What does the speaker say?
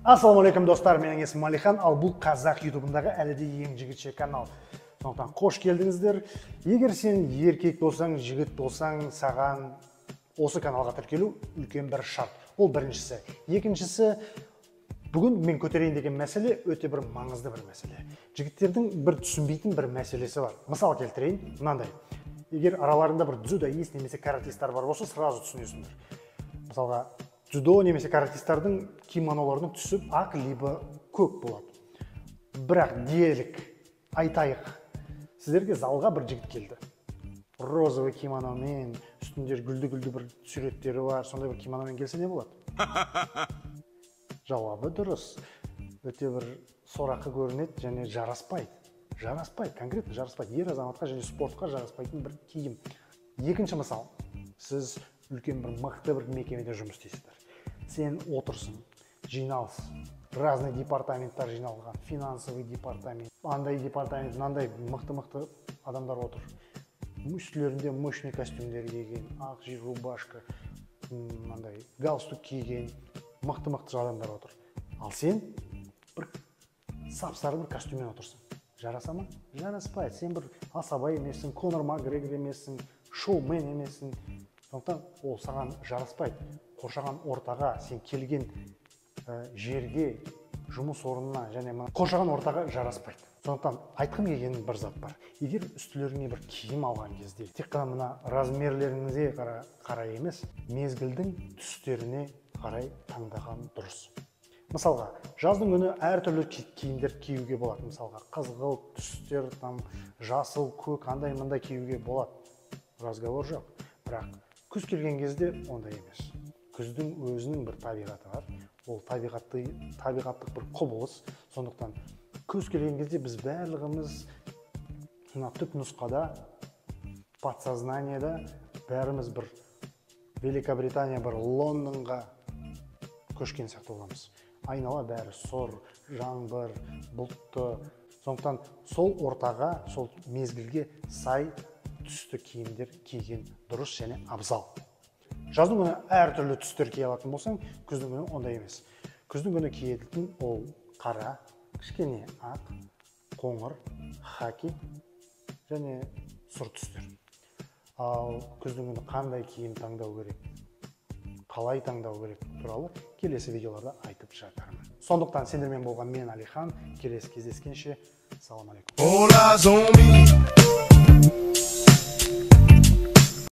Ассалаумағалейкум, достар, менің есімім Алихан, ал бұл қазақ ютубындағы әлі де ең жігітше канал. Сондықтан қош келдіңіздер. Егер сен еркек болсаң, жігіт болсаң, саған осы каналға тіркелу үлкен бір шарт. Ол біріншісі. Екіншісі, бүгін мен көтерейін деген мәселе өте бір маңызды бір мәселе. Жігіттердің бір түсінбейтін бір мәселесі бар. Мысал келтірейін, мынандай. Егер араларында бір дзюдоист немесе каратисттар бар болса, сразу түсінесіңдер. Мысалға, дзюдо немесе каратисттардың кимоноларының түсі ақ либо көк болады. Бірақ делік, айтайық, сіздерге залға бір жігіт келді. Розовый кимономен, үстінде гүлді-гүлді бір суреттері бар, сондай бір кимономен келсе не болады? Жауабы дұрыс. Өте бір сорақы көрінеді және жараспайды. Жараспайды, конкретно жараспайды. Ер азаматқа және спортқа жараспайтын бір киім. Екінші мысал. Сіз үлкен бір мықты бір мекемеде жұмыс істейсіздер. Сен отырсың, жиналыс, разный департаменттар жиналған, финансовый департамент, андай департамент, мынандай мықты-мықты адамдар отыр. Үстілерінде мощный костюмдер киген, ақ рубашка, мынандай галстук киген, мықты-мықты адамдар отыр. Ал сен бір сап-сары бір костюммен отырсың. Жараса ма? Жараспайды. Сен бір асаба емессің, Конор Макгрегор емессің, шоумен емессің. Сондықтан ол саған жараспайды. Қоршаған ортаға, сен келген жерге, жұмыс орнына және қоршаған ортаға жараспайды. Сондықтан айтқым келген бір зат бар. Егер үстілеріңе бір киім алған кезде, тек қана мына размерлеріңізге қарай емес, мезгілдің түстеріне қарай таңдаған дұрыс. Мысалға, жаздың күні әртүрлі киімдер киюге болады. Мысалға, қызғылт түстер, там, жасыл, көк, андай мындай киюге болады. Разговор жоқ. Бірақ күз келген кезде ондай емес. Күздің өзінің бір табиғаты бар. Ол табиғаттық бір құбылыс. Сондықтан күз келген кезде біз барлығымыз мына түп нұсқада, подсознаниеда бәріміз бір Великобритания, бір Лондонға көшкен сияқты боламыз. Айнала бәрі сұр, жаңбыр, бұлтты. Сондықтан сол ортаға, сол мезгілге сай түсті киімдер киген дұрыс және абзал. Жаздың күні әртүрлі түстер кие алатын болсаң, күздің күні ондай емес. Күздің күні киетін ол қара, кішкене ақ, қоңыр, хаки және сұр түстер. Ал күздің күні қандай киім таңдау керек, қалай таңдау керек туралы келесі видеоларда айтып жатармын. Сондықтан сендермен болған мен Алихан, келесі кездескенше, салам алейкум. All eyes on me.